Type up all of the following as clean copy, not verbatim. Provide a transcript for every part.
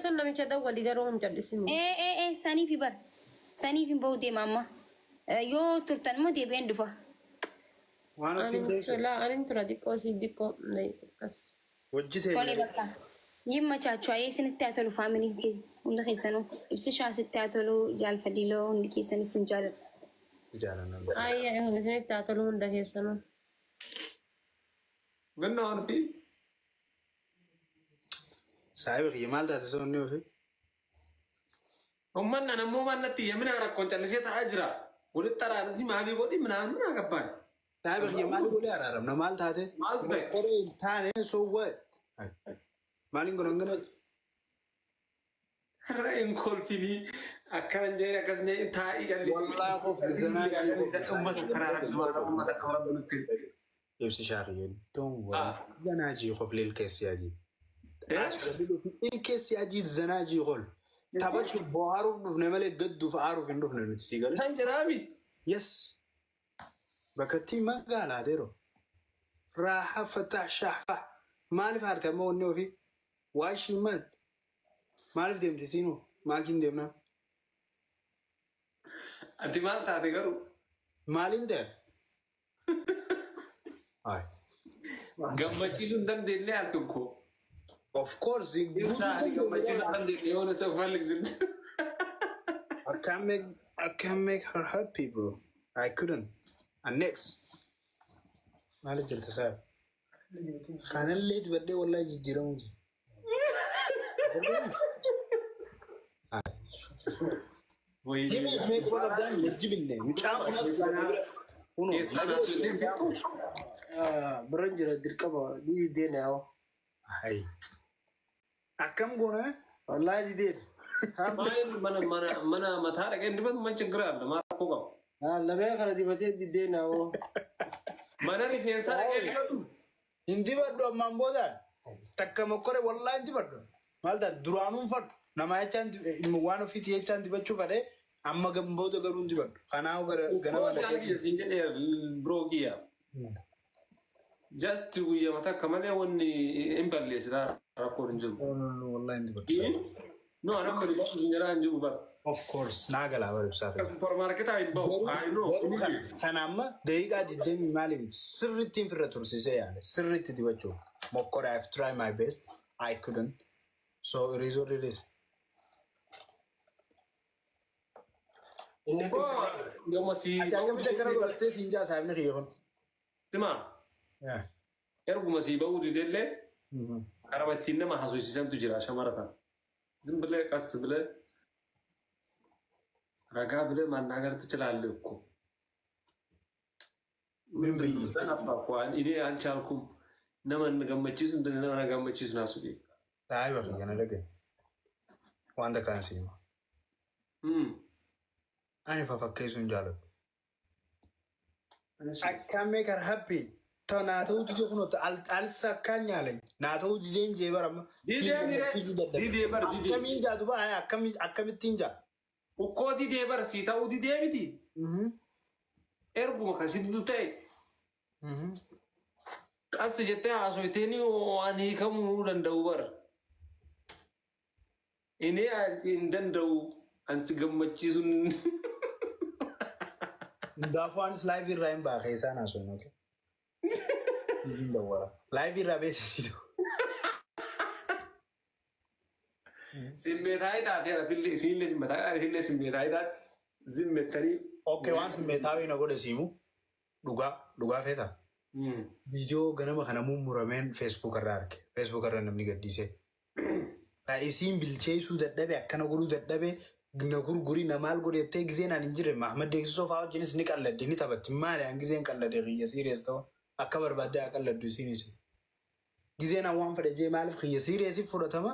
San namicha dawwali garuu hin callisini. Ee ee ee saniif bar. Saniif hin bahu deema amma. Yoo turtan immoo deebi'een dhufa. Waan ofiin Ani teessu. laa ani tura xiqqoo si xiqqoo akkas. Hojii Tole teenya. bakka. Yimmachaachuu ayee isinitti haa tolu faamilii hunda keessanuu. Ibsishaa sitti haa tolu jaalfadiloo hundi keessan isin jaaladha. Jaalanna. Ayya isinitti haa tolu hunda keessanuu. Ganna waan fi Saahiba kiyya maal taate sababni ofii? Uummanni ammoo maal natti yamina rakkoon callisee taa'aa jira. Walitti araarsi maalii godhi minaan minaa gabbaan. Saahiba kiyya maal godhee araaramna maal taate? Maaltu ta'e? Qoree hin taane so what? Maaliin godhan gana? Har'a hin kolfinii akkana hin jedhin akkas hin jedhin taa'ii callisee. Wallaahi qof zanaa jiru. Uummata karaa rabbi uummata akka rabbi nutti. Ibsi shaakiyya don't worry. Zanaa jii qof lil keessi adii. Ilkeessi adii zanaa jii qol. Taphachuuf bohaaruuf dhufne malee gadduuf aaruuf hin dhufne nuti sii galee. Kan jedhaami. Yes. Bakka itti magaalaa teeroo. Raaxa fatah shaafa. Maaliif haarte amma wanni ofii? Waa ishii maal? Maaliif deemti siinoo? Maakiin deemnaa? Ati maal taate garuu? Maaliin ta'e? Hai. Gammachiisuu hin dandeenye al tokko. Of course. Ibsaa ani gammachiisuu hin dandeenye yoo na ፈልግ. I can't make her happy, bro. I couldn't. And next. Maaliif jirta saa? Kanallee dibadhee wallahi jijjiiramuu jira. Himi mee quba qabdaan wajjibinne mucaan kun as jira. Kunoo. Keessaa naasuu fixu. Biran jira dirqama ni dideen yaa. Hai. Akkam goona? Wallaahi dideen. Maal mana mataa dhaqee dibatu man ችግር አለ maal rakkoo qaba? Lamee kana dibatee dideen yaa. Mana rifeensaa dhaqee dibatu. Hin dibadhu ammaan booda takka mokkore wallahi hin dibadhu. Maal taate duraanuun fadhu. Nama jechaan waan ofiiti jechaan dibachuu fadhee amma booda garuu hin dibadhu. Kanaaf ganama dhaqee. Siin jedhee biroo kiyya. Just guyyaa takka malee wanni hin balleessita rakkoon hin jiru. Wallahi hin dibadhu. No, anamma dibatu siin jedhaa hin jiru bara. Of course naa galaa bara ibsaa ta'e. Supermarketaa hin bahu. I know. Garuu kana amma daqiiqaa 20 maaliif sirriitti firra tursiisee yaale sirriitti dibachuu mokkore. I've tried my best, I couldn't, so it is what it is. Inni Yooma si Ati akkamitti akkana godhattee siin jaa saayibni kiyya kun? Sima erguma sii bahuu didellee karama ittiin nama haasofsiisantu jira shamara kana. ዝም ብለህ ቀስ ብለህ ረጋ ብለህ ማናገር ትችላለህ እኮ። ምን ብዬ? እኔ አልቻልኩም። Nama gammachiisu nama gammachiisu naasu. Saayiba kiyya na dhagaye. Waan takkaan si hima. Ani fafakkeessuu hin jaaladhu. I can make her happy. Ta naa ta'uu didee kunoo alsa akkaan nyaalany. Naa ta'uu dideen jee bara amma. Didee mire. Didee bar didee. Akkamiin jaatu ba'a akkamittiin jaa? Ukkoo didee bar sii ta'uu didee miti. Erguma kasitti ta'e qas jettee haasofteeni waan hiikamuu danda'u bara. Inni hin danda'u ansi gammachiisuun. Hundaafuu anis live irraa hin ba'a keessaan haasofnu. Okay? Hin dawwara. Live irraa beeksisitu. Simmeetaayii taateera isiinillee simmeetaayii isinillee simmeetaayii taate zimmettanii. Okay, waan simmeetaawii na godhe siimu dhugaa dhugaa feetaa? Viidiyoo ganama kana mummurameen Facebook irraa arge. Facebook irra namni gaddisee. Isiin bilcheessuu dadhabe akkana godhuu dadhabe na gurgurii na maal godhe jettee gizeen ani hin jirre Mahmad Deeksisoo fa'aa wajjinis ni qalladdi ni taphatti. Maali an gizeen qalladde kiyya serious ta'u akka barbaadde haa qalladdu isiinis. Gizeen an waan fedhe jee maaliif kiyya serious fudhatama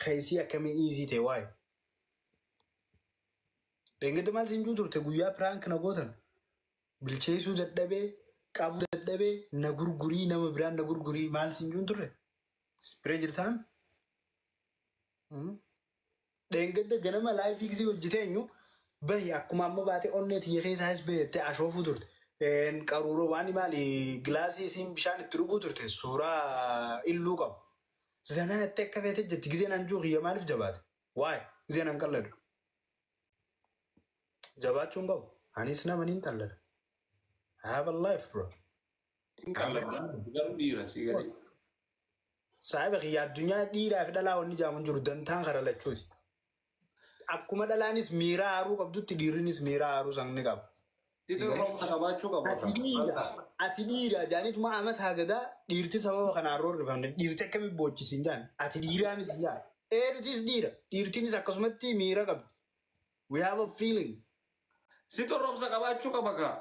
keesii akkamii easy ta'e waa'ee. Dheengadda maal siin juu turte guyyaa prank na gootan bilcheessuu dadhabee qabuu dadhabee na gurgurii nama biraan na gurgurii maal siin juun turre? Bira jirtaan? Dheengadda ganama live gisee hojjetee eenyu bahi akkuma amma baatee onnee tiyya keessaas bahettee ashoofuu turte. Qaruuroo waan maali gilaasii isiin bishaan itti dhuguu turte suuraa illuu qabu. Zanaa jettee akka feete jetti giseen anjuu kiyya maaliif jabaate? Why? Giseen an qalladu. Jabaachuu hin qabu. Anis nama niin qallada. I have a life, bro. Hin qallada. Garuu dhiira si galee. Saahiba kiyya addunyaa dhiiraa fi dhalaa wanni jaamu hin jiru dantaan kara lachuuti. Akkuma dhalaanis miira haaruu qabdutti dhiirrinis miira haaruu san ni qaba. Situ roomsa qabaachuu qaba. Ati dhiira jaanituma amata hagadaa dhiirti sababa kanaan roorrifamne dhiirti akkamitti boochisiin jaan ati dhiiraa miti jaan. Eerutis dhiira dhiirtinis akkasumatti miira qabdi. We have a feeling. Situ roomsa qabaachuu qaba kaa.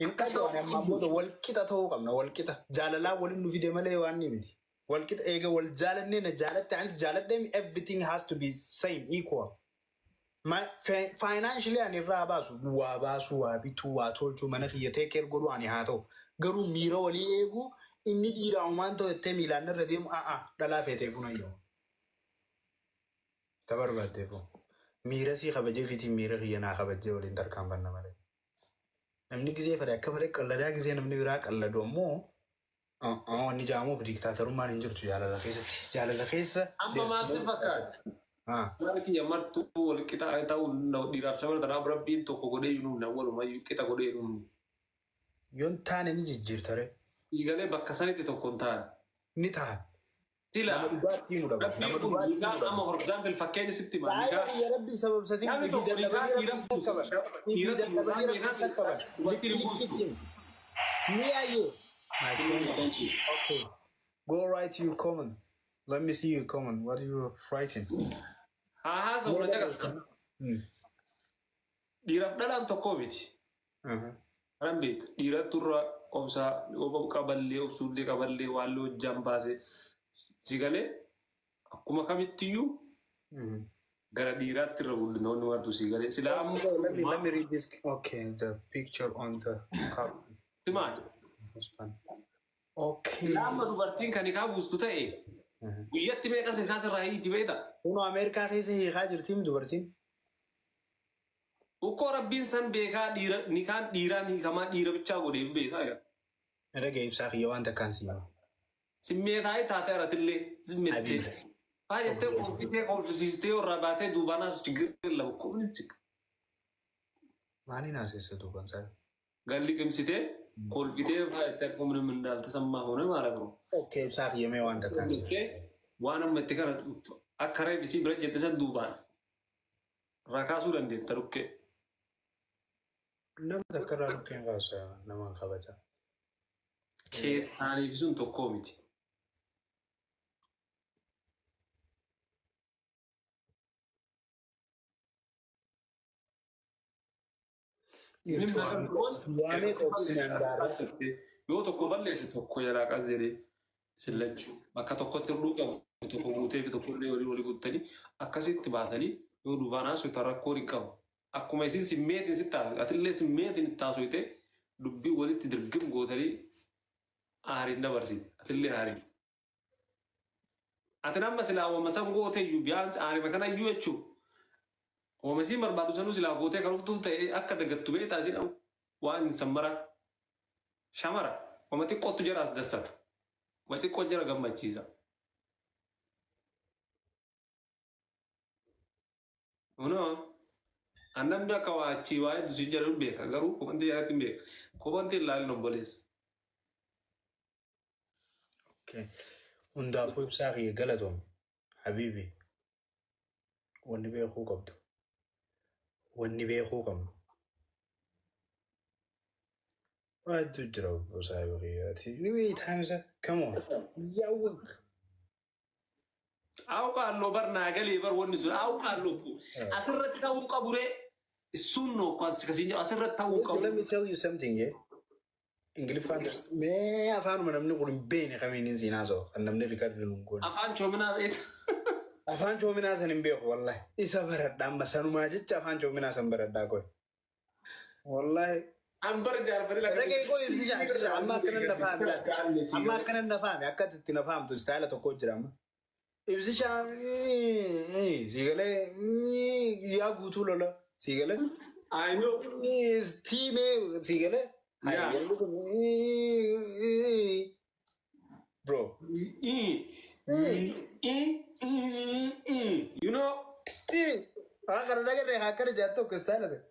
Hin qabu amma booda wal qixa ta'uu qabna wal qixa. Jaalalaa waliin nu fide malee waan ni miti. Wal qixa eega wal jaalannee na jaalatte anis jaaladhee everything has to be same equal. Financially ani irraa baasu waa baasu waa bituu waa tolchuu mana kiyya take care godhu ani haa ta'u. Garuu miira walii eeguu inni dhiiraa uumaan ta'u jettee miilaan irra deemu a'a dhalaa feetee kun ayyamu. Ta barbaaddeefu. Miira sii kabajee fiitiin miira kiyya naa kabajee waliin tarkaanfanna malee. Namni gisee fedhe akka fedhe qalladaa gisee namni biraa qalladu ammoo wanni jaamuuf diktaatarummaan hin jirtu jaalala keessatti. Jaalala keessa. Amma maaltu fakkaata? Mara kiyya martuu wal qixa ta'uu dhiiraaf shamara tanaaf rabbiin tokko godhee hin walumayyuu qixa godhee hin uumne. Yoon taane ni jijjiirtare. Siigalee bakka sanitti tokko hin taane. Ni ta'a. Sila. Nama dhugaatti himu dhaba. Nama dhugaatti himu dhaba. Amma for example fakkeenya sitti hima. Saayiba biyya rabbii sababsatiin ifii dadhabanii rabbii isa qaban. Ifii dadhabanii rabbii isa qaban. Likki likkitti. Ni ayyee. Okay. Go write your comment. Let me see your comment. What you writing? Haa haasa'u na caqasa. Dhiiraaf dhalaan tokko miti. Kanan beektu dhiirattu irra obsaa qaballee obsuullee qaballee waan hojjaan baase si galee akkuma kamittiyyuu gara dhiiraatti irra guddinoonni wartu si galee silaa amma. Let me read this. Okay, the picture on the cup. Simaa. Okay. Silaa amma dubartiin kan hikaa buustu ta'e guyyatti meeqa hikaa sirraa hiiti beekta? Kun Ameerikaa keessa hiikaa jirtiin dubartiin. Ukkoo rabbiin san beekaa dhiira nikaan dhiiraan hiikamaa dhiira bichaa godhee beekaa yaa. Dhagee ibsaa kiyya waan takkaan si hima. Simmeetaa'ee taatee aratillee simmeettee. Faayettee kolfitee kolfisiistee irraa baatee duubaanaas chiggirri lama qubni chigga. Maaliin haasessa duuban isaa? Galli qimsitee kolfitee faayettee akkuma namni እንዳልተሰማ ሆነ ማለት ነው። Okay, ibsaa kiyya mee waan takkaan si hima. Waan amma itti kana akka reefisii bira jette san duubaan rakaasuu dandeetta dhukkee. Nama takka irraa dhukkeen kaasa nama kabaja. Keessaaniif sun tokkoo miti. Waamee qoobsinaan gaarii. Yoo tokko balleesse tokko jalaa qas jedhee sillachuu bakka tokkotti horduu qabu tokko guutee fi tokko illee walii walii guuttanii akkasitti baatanii yoo duubaan haasoftan rakkoon hin qabu. Akkuma isin simmeetiin sitti haasofte atillee simmeetiin itti haasofte dubbii walitti dirgim gootanii aariin dabarsite atillee aariin. Ati nama silaa wama san gootee iyyuu biyaan aarima kana iyyuu jechuun wama siin barbaadu sanuu silaa gootee kan dhuftuuf ta'e akka dagattu beektaa isin waan sammara shamara wama xiqqootu jara as dassata wama xiqqoo jara gammachiisa. Kunoo annamni akka waa achii waa hedduu siin jedhu beeka garuu kobantii jalatti hin beeka kobantii ilaalin obboleessa. Hundaafuu ibsaa kiyya galatoom habiibi wanni beekuu qabdu wanni beekuu qabnu waa hedduu jira obbo saahiba kiyyaati ni beektaa isa come on yaawwag አውቃለሁ በር ናገሌ በር ወንድ ሱን አውቃለሁ እኮ አስረት ታውን ቀቡሬ እሱን ነው እኮ ከሲኛ አስረት ታውን ቀቡ Let me tell you something, yeah. Ingiliffaan mee afaanuma namni kun hin beekne kamiin hin siinaa soo kan namni rikardi nun goone. Afaan choominaa beekta. Afaan choominaa san hin beeku wallahi. Isa baradha amma sanumaa jecha afaan choominaa san baradhaa koy. Wallahi. An bar jaarfari lafa. Dhagee koo ibsisha ibsisha amma akkanan na faame amma akkanan na faame akka itti na faamtu istaayila tokko jira amma. Ibsisha siigalee yaa guutuu lola siigalee. I know. Tiimee siigalee. Yeah. Bro. You know. Waan kana dhagarree haa akkana jaattu tokko istaayila ta'e.